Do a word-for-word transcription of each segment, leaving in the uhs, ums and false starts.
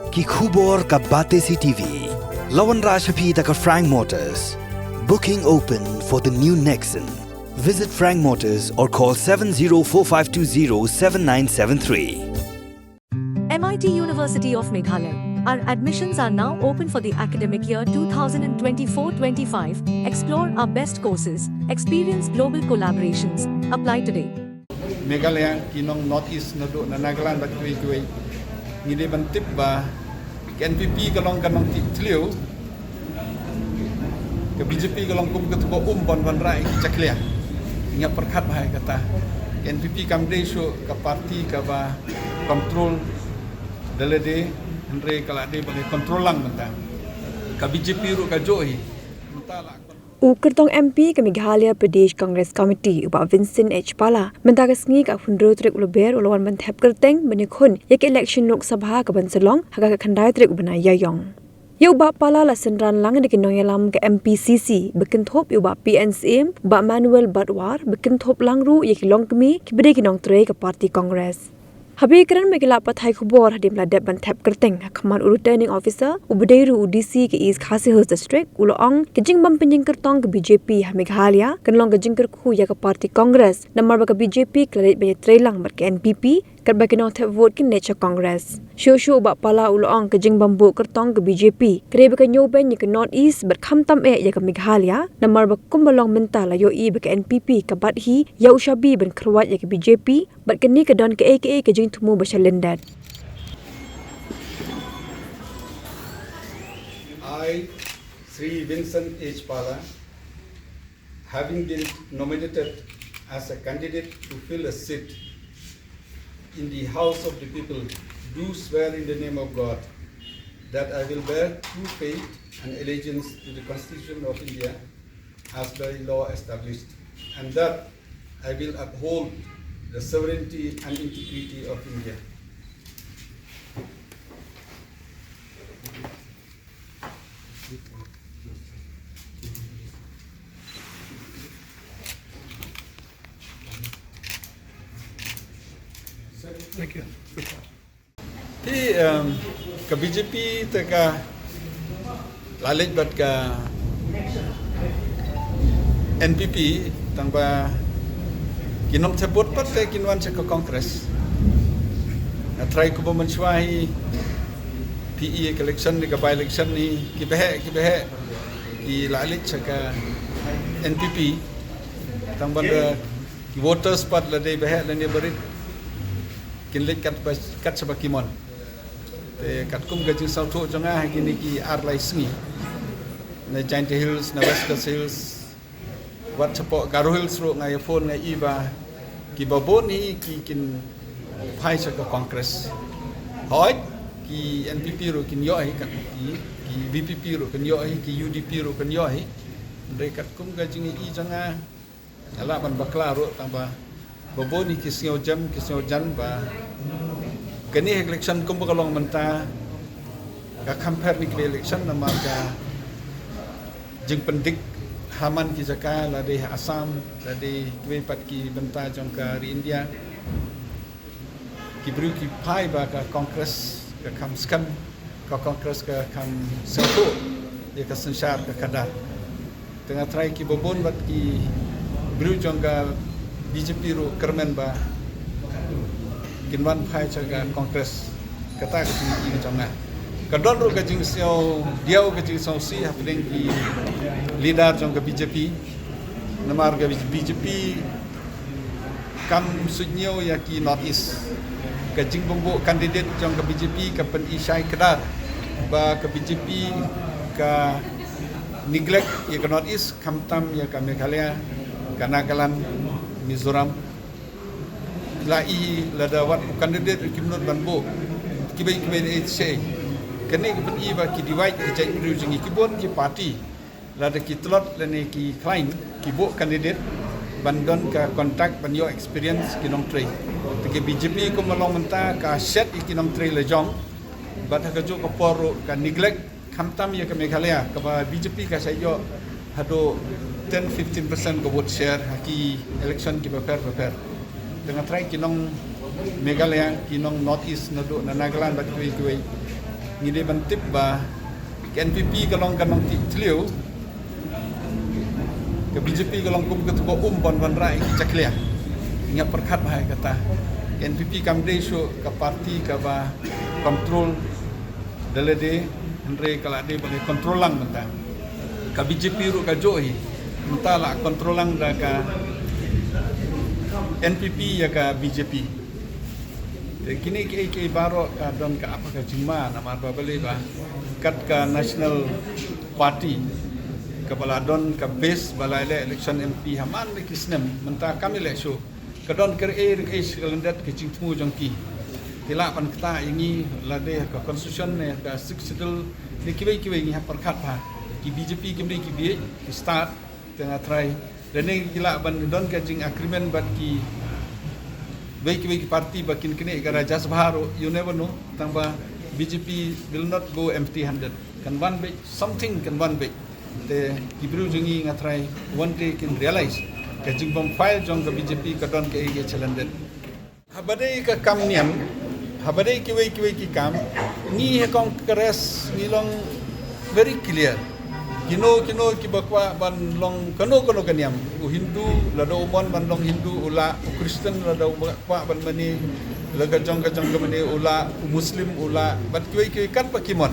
Ki khubor ka Batesi T V. La wanrah sha phi da ka Frank Motors. Booking open for the new Nexon. Visit Frank Motors or call seven zero four five two zero seven nine seven three. M I T University of Meghalaya. Our admissions are now open for the academic year two thousand twenty-four twenty-five. Explore our best courses, experience global collaborations. Apply today. Meghalaya, ki nong North East naduh na Nagaland bad kiwei kiwei. Ngi dei ban tip ba ka N P P ka long ka nongtip thliew. Ka B J P ka long kum ka tuba um ban wanrah ïa ki jakhlia. Ngi ïa pyrkhat bha ïa kata. Ka N P P kam dei shuh ka party kaba control da lade, hynrei ka la dei ban control lang mynta. Ka B J P ruh ka jong hi. Mynta la U kyrtong M P ka Meghalaya Pradesh Congress Committee u Bah Vincent H Pala mynta ka sngi ka khyndaiphew tarik u Lber u la wan ban thep kyrteng ban ïakhun ïa ka election Lok Sabha ka ban sa long ha ka khyndai tarik u bnai Ïaïong. Ïa u Bah Pala la synran lang da ki nongïalam ka M P C C ba kynthup ïa u Bah P N Syiem, u Bah Manuel Badwar ba kynthup lang ruh ïa ki longkmie kiba dei ki nongtrei ka party Congress. Haba ïakren bad ki lad pathai khubor hadien ba la dep ban thep kyrteng ha khmat u Returning Officer uba dei ruh u D C ka East Khasi Hills District u la ong ka jingbym pynïeng kyrtong ka B J P ha Meghalaya kan long ka jingkyrkhu ïa ka party Congress namar ba ka B J P ka la leit ban ïatreilang bad ka N P P katba ki nongthep vote kin leit sha Congress. Shuh shuh u Bah Pala u la ong ka jingbym buh kyrtong ka B J P ka dei ba ka ñiewbeiñ ïa ka North East bad khamtam eh ïa ka Meghalaya namar ba kumba long mynta la ïohi ba ka N P P ka bat hi ïa u shabi ban kyrwat ïa ka B J P bad kane ka don kaei kaei ka jingthmu ba sha lyndet. I, Shri Vincent H Pala, having been nominated as a candidate to fill a seat in the House of the People, do swear in the name of God that I will bear true faith and allegiance to the Constitution of India as by law established, and that I will uphold the sovereignty and integrity of India. Thank you. Te, em, ka B J P te ka la leit bad ka N P P tang ba ki nongthep vote pat te kin wan sha ka Congress. Nga trai kumba mynshuwa hi phi i ka election ne ka by election hi ki baheh ki baheh ki la leit sha ka N P P tang ba da ki voters pat la dei baheh lane barit kin leit kat ba, kat shaba ki mon. Te katkum ka jingsngewthuh jong nga ha kine ki ar lai sngi na Jaintia Hills, na West Khasi Hills, wat shapoh Garo Hills ruh nga ïa phone nga i ba kiba bun hi ki kin phai sha ka Congress. Hooid, ki N P P ruh kin ïoh hi, kat ki, ki V P P ruh kin ïoh hi, ki U D P ruh kin ïoh hi. Hynrei katkum ka jingi jong nga, nga lah ban bakla ruh tang ba ba bun hi ki sngew jem ki sngew jan ba kane election kumba ka long mynta ka compare ni ki election namar ka jingpyndik ha man ki jaka, la dei ha Assam, la dei kiwei pat ki bynta jong ka ri India. Ki briew ki phai ba ka Congress ka kham skhem, ka Congress ka kham sngewthuh ïa ka synshar ka khadar. Te nga trai kiba bun bad ki briew jong ka B J P ruh kyrmen ba kin wan phai sha ka Congress. Kata ka jingïohi jong nga. Ka don ruh ka jingsngew diaw, ka jingsngewsih hapdeng ki leader jong ka B J P. Namar ka B J P kam suidñiew ïa ki North East. Ka jingbymbuh candidate jong ka B J P ka pyni shai kdar ba ka B J P ka neglect ïa ka North East, khamtam ïa ka Meghalaya, ka Nagaland, Mizoram. La i lada wat u candidate ruh kim nud ban buh kiba, kiba ïeit shai. Kane ka pyni ba ki divide ka jaitbynriew jong ngi, ki bun ki party. Lada ki tlot lane ki khlaiñ ki buh candidate ban don ka contact, ban ïoh experience ki nongtrei. Te ka B J P kumba long mynta ka shet ïa ki nongtrei la jong. Bad ha kajuh ka por ruh ka neglect khamtam ïa ka Meghalaya kaba B J P ka shah ïoh haduh ten fifteen percent ka vote share ha ki election kiba pher bapher. Te nga trai ki nong Meghalaya, ki nong North East naduh na Nagaland bad kiwei kiwei. Ngi dei ban tip ba ka N P P ka long ka nongtih thliew, ka B J P ka long kum ka tukor um ban wanrah ïa ki jakhlia. Ngi ïa pyrkhat bha ïa kata. Ka N P P kam dei shuh ka party kaba control da lade, hynrei ka la dei ba ngi control lang mynta. Ka B J P ruh ka jong hi mynta la control lang da ka N P P ïa ka B J P. Te kine kiei kiei baroh ka don ka ap ka jingma, namar ba balei ba kat ka National Party kaba la don ka base ba la leh election M P ha man la ki snem, mynta kam leh shuh. Ka don kyrei kyrei sha ka lyndet ka jingthmu jong ki. Ki lah ban ktah ïa ngi lade ha ka constitution ne ka Sixth Schedule ne kiwei kiwei. Ngi hap pyrkhat bha. Ki B J P kim dei ki bieit, ki stad. Te nga tharai lane ki lah ban don ka jing agreement bad kiwei kiwei ki party ba kin knieh ka Rajya Sabha ruh, you never know. Tang ba B J P will not go empty handed. Kan wan beit, something kan wan beit. Te ki briew jong ngi, nga tharai one day kin realize ka jingbym fail jong ka B J P ka don kaei kaei sha lyndet. Haba dei ka kam niam, haba dei kiwei kiwei ki kam, ngi ha Congress ngi long very clear. Kino kino kiba kwah ban long kano kano ka niam, u Hindu lada u mon ban long Hindu u lah, u Christian lada u kwah ban mane la ka jong ka jong ka mane u lah, u Muslim u lah, bad kiwei kiwei katba ki mon.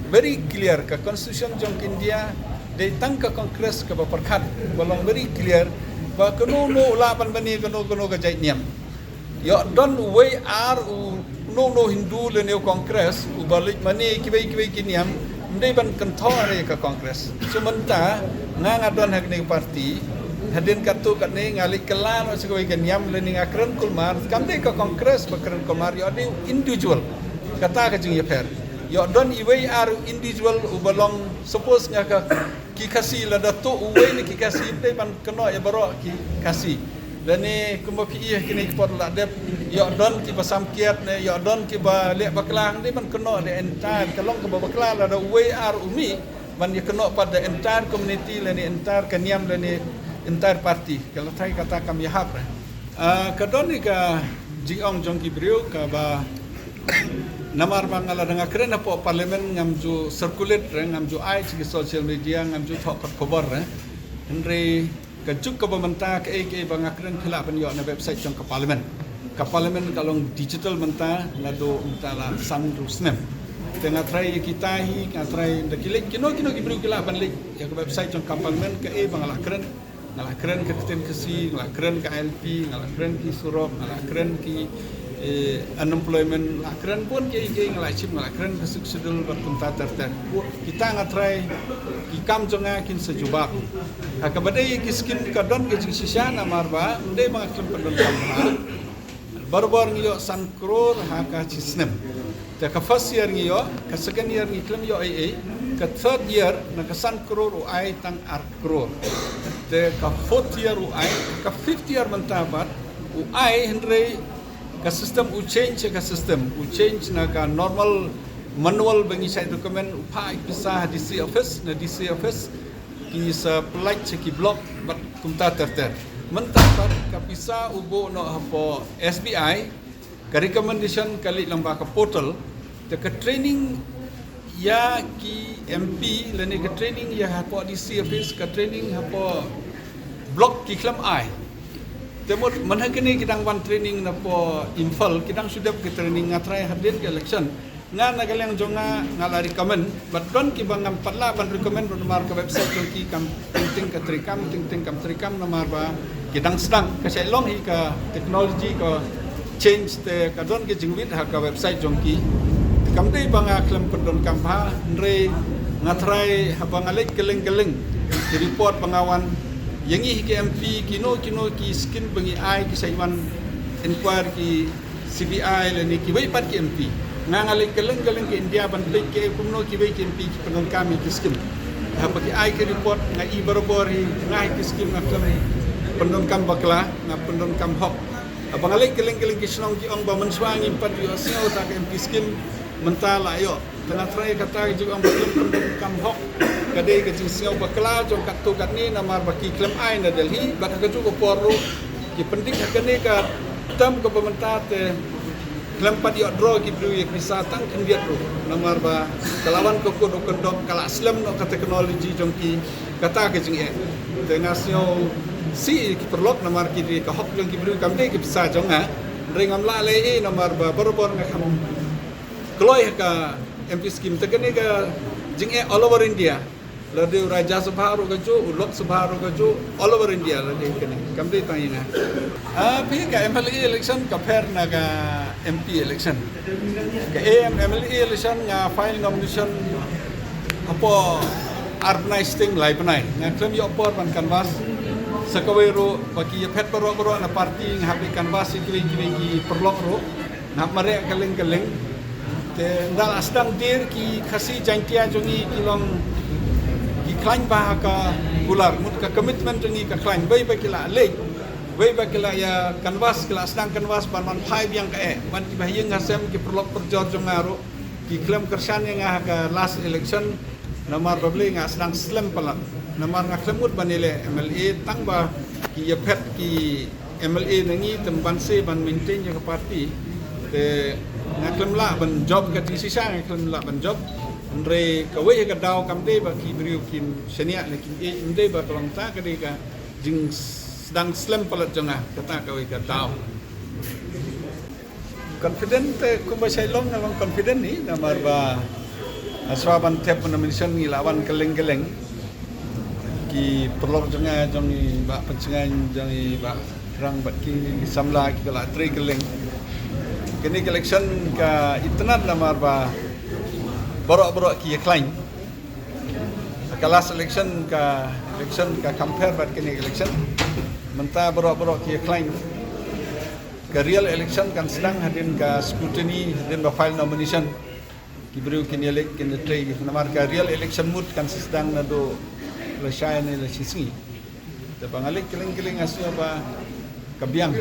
Very clear. Ka constitution jong ka India dei tang ka Congress kaba pyrkhat, ba long very clear ba kano kano u lah ban mane kano kano ka jait niam. Ïoh don uwei ar u, uno uno Hindu lane u Congress uba leit mane kiwei kiwei ki niam, ym dei ban kynthoh re ka Congress. So mynta nga, nga don ha kane ka party, hadien katto katne nga leit kylla noh sha kawei ka niam lane nga kren kulmar, kam dei ka Congress ba kren kulmar, ïoh dei u individual. Kata ka jingïapher. Ïoh don iwei ar u individual uba long, suppose nga ka ki Khasi, lada tuh uwei na ki Khasi, ym dei ban kynnoh ïa baroh ki Khasi. Lane kumba phi ïohi kine ki por la dep, ïoh don kiba samkiat ne ïoh don kiba leh bakla, ym dei ban kynnoh the entire, ka long kaba bakla lada uwei ar u mih ban ïa kynnoh pat the entire community lane entire ka niam lane entire party. Ka la thai kata kam ïahap re. Ah, ka don ïa ka jingong jong ki briew kaba namar ba nga lada nga kren hapoh parliament ngam ju circulate re, ngam ju ai sha ki social media, ngam ju thoh kot khubor re. Hynrei ka juk kaba mynta kaei kaei ba nga kren phi lah ban ïoh na website jong ka parliament. Ka parliament ka long digital mynta, naduh mynta la san ru snem. Te nga tharai ïa kita hi, nga tharai da ki leit, kino kino ki briew ki lah ban leit ïa ka website jong ka parliament, kaei ba nga la kren. Nga la kren ka ktien Khasi, nga la kren ka I L P, nga la kren ki surok, nga la kren ki, eh, unemployment, nga la kren bun kiei kiei, nga la shim, nga la kren ka Sixth Schedule bad kumta ter ter. Kita nga tharai ki kam jong nga kin sa jubab. Ha kaba dei ki skim ka don ka jingshisha namar ba ym dei ba nga khlem pyndonkam bha. Barabor ngi ïoh san klur ha ka shi snem. Te ka first year ngi ïoh, ka second year ngi khlem ïoh ei ei, ka third year na ka san klur u ai tang ar klur. Te ka fourth year u ai, ka fifth year mynta pat u ai, hynrei ka system u change, ka system u change na ka normal manual ba ngi shait recommend u phah pisa ha D C office, na D C office ki sa pynlait sha ki block bad kumta ter ter. Mynta pat ka pisa u buh noh hapoh S B I, ka recommendation ka leit lyngba ka portal, te ka training ïa ki M P lane ka training ïa hapoh D C office, ka training hapoh block ki khlem ai. Te mut mynta kane ki dang wan training napoh Imphal, ki dang shu dep ki training, nga tharai hadien ka election. Nga na ka liang jong nga, nga la recommend, bad don kiba ngam pat lah ban recommend namar ka website jong ki kam teng teng ka treikam, teng teng kam treikam namar ba ki dang sdang, ka shait long hi ka technology ka change te ka don ka jingwit ha ka website jong ki. Te kam dei ba nga khlem pyndonkam bha, hynrei nga tharai haba nga leit kylleng kylleng ki report ba nga wan ïa ngi hi ki M P, kino kino ki skim ba ngi ai ki shait wan inquire ki C B I lane kiwei pat ki M P. Nga nga leit kylleng kylleng ka India ban peit kaei kumno kiwei ki M P ki pyndonkam ïa ki skim. Haba ki ai ki report nga i barabor hi, nga hi ki skim nga khlem pyndonkam bakla, nga pyndonkam hok. Haba nga leit kylleng kylleng ki shnong ki ong ba mynshuwa ngim pat ïohsngew ta ka M P skim, mynta la ïoh. Te nga tharai kata ka jingong ba khlem pyndonkam hok ka dei ka jingsngew bakla jong katto katne namar ba ki khlem ai na Delhi, bad ha kajuh ka por ruh ki pyndik ha kane ka term kaba mynta te Khlem pat ïoh draw ki briew ïa ki pisa tang khyndiat ruh. Namar ba ka la wan ka code of conduct, ka la slem noh ka technology jong ki, kata ka jingeh. Te nga sngewsih ki paralok namar ki dei ka hok jong ki briew, kam dei ki pisa jong nga. Hynrei ngam lah leh ei ei namar ba barabor nga kham kloi ha ka M P scheme. Te kane ka jingeh all over India. Lada u Rajya Sabha ruh kajuh, u Lok Sabha ruh kajuh, all over India lada kane. Kam dei tang ïa nga. Ah, phi, ka M L A election ka pher na ka M P election. Ka M L A election nga file nomination hapoh ar bnai sting lai bnai. Nga khlem ïoh por ban canvass. Sa kawei ruh ba ki ïaphet baroh baroh na party nga hap ban canvass ïa kiwei kiwei ki paralok ruh. Nga hap mareh kylleng kylleng. Te ynda la sdang die ki Khasi Jaintia jong ngi ki long ki khlaiñ bha ha ka kular, mut ka commitment jong ngi ka khlaiñ, wei ba ki la leit, wei ba ki la ïa canvass, ki la sdang canvass ban wan phai biang ka eh, ban ki ba ha ïing ha sem, ki paralok parajor jong nga ruh ki khlem kyrshan ïa nga ha ka last election. Namar balei nga sdang slem palat. Namar nga khlem mut ban ïaleh M L A tang ba ki ïaphet ki M L A na ngi, te ban seh ban maintain ïa ka party. Te nga khlem lah ban jop, ka jingshisha nga khlem lah ban jop. Hynrei kawei ka daw kam dei ba ki briew kin shaniah ne kin ïeit, ym dei ba ka long ta, ka dei ka jingsdang slem palat jong nga, kata kawei ka daw. Confident te kumba shai long nga long confident hi, namar ba hashwa ban thep nomination ngi la wan kylleng kylleng. Ki paralok jong nga, jong i Bah Pynshngaiñ, jong i Bah Rang bad ki, ki samla kiba la trei kylleng. Kane ka election ka itynnad namar ba baroh baroh ki ïakhlaiñ. Ka last election, ka election ka compare bad kane ka election. Mynta baroh baroh ki ïakhlaiñ. Ka real election kan sdang hadien ka scrutiny, hadien ba file nomination. Ki briew kin ïaleit kin ïatrei, namar ka real election mut kan sdang naduh lashai ne lashisngi. Te ba nga leit kylleng kylleng nga sngew ba ka biang.